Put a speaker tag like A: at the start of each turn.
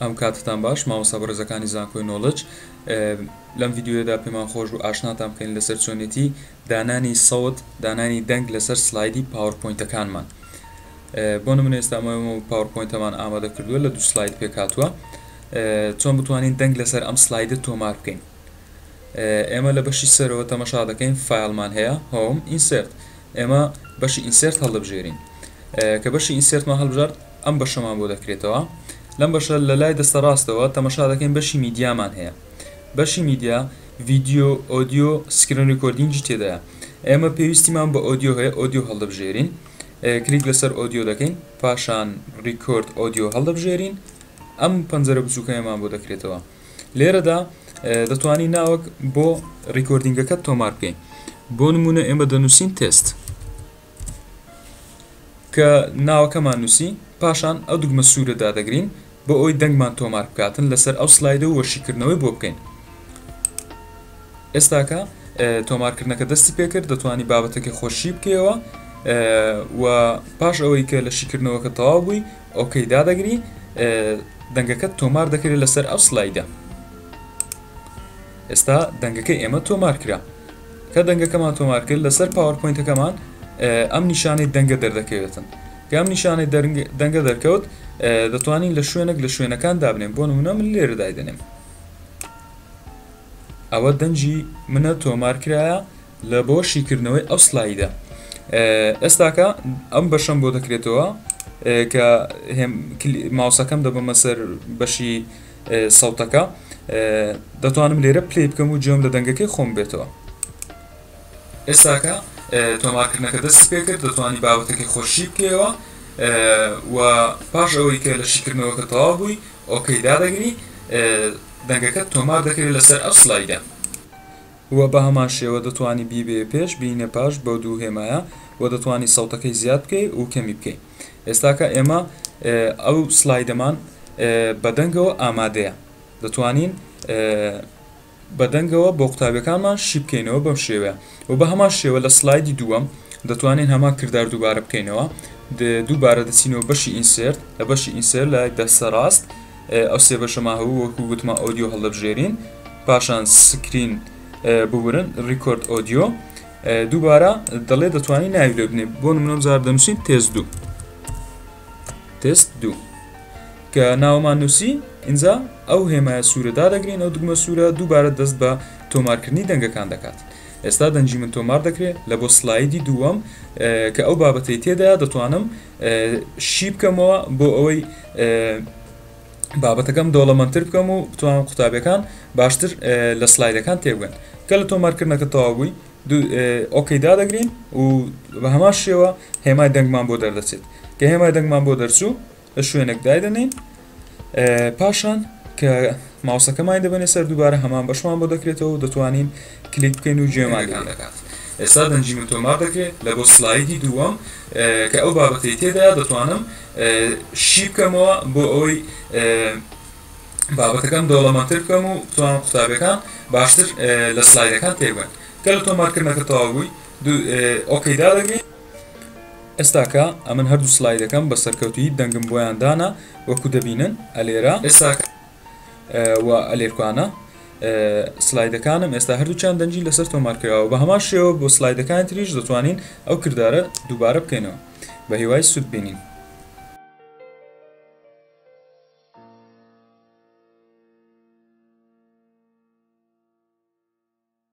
A: ئەم کاتتان باش مامۆستا بەڕێزەکانی زانکۆی نۆڵج. لەم ڤیدیۆیەدا پێمان خۆش بوو ئاشناتان بکەین لەسەر چۆنێتی دانانی سەوت، دانانی دەنگ لەسەر سلایدی PowerPoint ەکانمان. بۆ نمونە ئێستا ئەمە PowerPoint ەمان ئامادە کردووە لە دوو سلاید پێک هاتووە. چۆن بتوانین دەنگ لەسەر ئەم سلایدە تۆمار بکەین؟ ئێمە لە بەشی سەرەوە تەمەشا دەکەین file مان هەیە، home، insert. ئێمە بەشی insert هەڵدەبژێرین. کە بەشی insert مان هەڵبژارد ئەم بەشەمان بۆ دەکرێتەوە. لەم بەشە لە لای دەستە ڕاستەوە تەمەشا دەکەین بەشی میدیامان هەیە. بەشی میدیا ڤیدیۆ، audio، screen recording ی تێدایە. ئێمە پێویستیمان بە audio هەیە، audio هەڵدەبژێرین. کلیک لەسەر audio دەکەین، پاشان record audio هەڵدەبژێرین. ئەم پەنجەرە بچووکەیەمان بۆ دەکرێتەوە. لێرەدا دەتوانی ناوەک بۆ recording ەکەت تۆمار بکەین. بۆ نمونە ئێمە دەنووسین تێست. کە ناوەکەمان نووسی پاشان ئەو دوگمە سوورە دادەگرین بۆ ئەوەی دەنگمان تۆمار بکاتن لەسەر ئەو سلایدە و وەشیکردنەوەی بۆ بکەین. ئێستاکە تۆمارکردنەکە دەستی پێکرد، دەتوانی بابەتەکەی خۆشی بکەیەوە و پاش ئەوەی کە لە شیکردنەوەکە تەواو بووی okay دادەگری، دەنگەکە تۆمار دەکرێت لەسەر ئەو سلایدە. ئێستا دەنگەکەی ئێمە تۆمار کرا. کە دەنگەکەمان تۆمار کرد لەسەر PowerPoint ەکەمان ئەم نیشانەی دەنگە دەردەکەوێتن. کە ئەم نیشانەی دەنگە دەرکەوت دەتوانین لە شوێنێک لە شوێنەکان دابنێن. بۆ نمونە من لێرە دایدەنێم. ئەوە دەنگی منە تۆمار کرایە لە بۆ شیکردنەوەی ئەو سلایدە. ئێستاکە ئەم بەشەم بۆ دەکرێتەوە کە ماوسەکەم دەبەمە سەر بەشی سەوتەکە، دەتوانم لێرە play بکەم و گوێم لە دەنگەکەی خۆم بێتەوە. ئێستاکە تۆمارکردنەکە دەستی پێکرد، دەتوانی بابەتەکەی خۆشی بکەیەوە و پاش ئەوەی کە لە شیکردنەوەکە تەواو بووی okay دادەگری، دەنگەکە تۆمار دەکرێت لەسەر ئەو سلایدە. و بە هەمان شێوە دەتوانی بیبەیە پێش بینە پاش بەو دوو هێمایە و دەتوانی سەوتەکەی زیاد بکەی و کەمی بکەی. ئێستاکە ئێمە ئەو سلایدەمان بە دەنگەوە ئامادەیە، دەتوانین بە دەنگەوە بۆ قوتابیەکانمان شی بکەینەوە بەم شێوەیە. و بە هەمان شێوە لە سلایدی دووەم دەتوانین هەمان کردار دووبارە بکەینەوە. دووبارە دەچینەوە بەشی insert. لە بەشی insert لای دەستە ڕاست ئەو سێ بەشەمان هەبوو، وەکو گوتمان audio هەڵدەبژێرین، پاشان screen ببورن record audio. دووبارە دەڵێ دەتوانین ناوی لێ بنێ. بۆ نمونە جار دەنووسین تێست دوو، تێست دوو کە ناومان نووسی ئینجا ئەو هێمایە سوورە دادەگرین، ئەو دوگمە سوورە، دووبارە دەست بە تۆمارکردنی دەنگەکان دەکات. ئێستا دەنگی من تۆمار دەکرێت لە بۆ سلایدی دووەم کە ئەو بابەتەی تێدایە دەتوانم شی بکەمەوە بۆ ئەوەی بابەتەکەم دەوڵەمەندتر بکەم و بتوانم قوتابیەکان باشتر لە سلایدەکان تێبگەن. کە لە تۆمارکردنەکە تەواو بووی okay دادەگرین و بە هەمان شێوە هێمای دەنگمان بۆ دەردەچێت. کە هێمای دەنگمان بۆ دەرچوو لە شوێنێک دایدەنین، پاشان کە ماوسەکەمان دەبەنێ سەر دووبارە هەمان بەشمان بۆ دەکرێتەوە و دەتوانین کلیک بکەین و گوێمان لێ دەکات. ئێستا دەنگی من تۆمار دەکرێت لە بۆ سلایدی دووەم کە ئەو بابەتەی تێدایە دەتوانم شی بکەمەوە بۆ ئەوەی بابەتەکەم دەوڵەمەندتر بکەم و بتوانم قوتابیەکان باشتر لە سلایدەکان تێبگەن. کە لە تۆمارکردنەکە تەواو بووی okay دادەگرین. ئێستاکە ئەمن هەردوو سلایدەکەم بە سەرکەوتویی دەنگم بۆیان دانا وەکو دەبینن ئەلێرە ئێستاکە و ئەلێرکانە سلایدەکانم ئێستا هەردووچیان دەنگی لەسەر تۆمار کراوە. بە هەمان شێوە بۆ سلایدەکانی تریش دەتوانین ئەو کردارە دووبارە بکەینەوە. بە هیوای سوود بینین.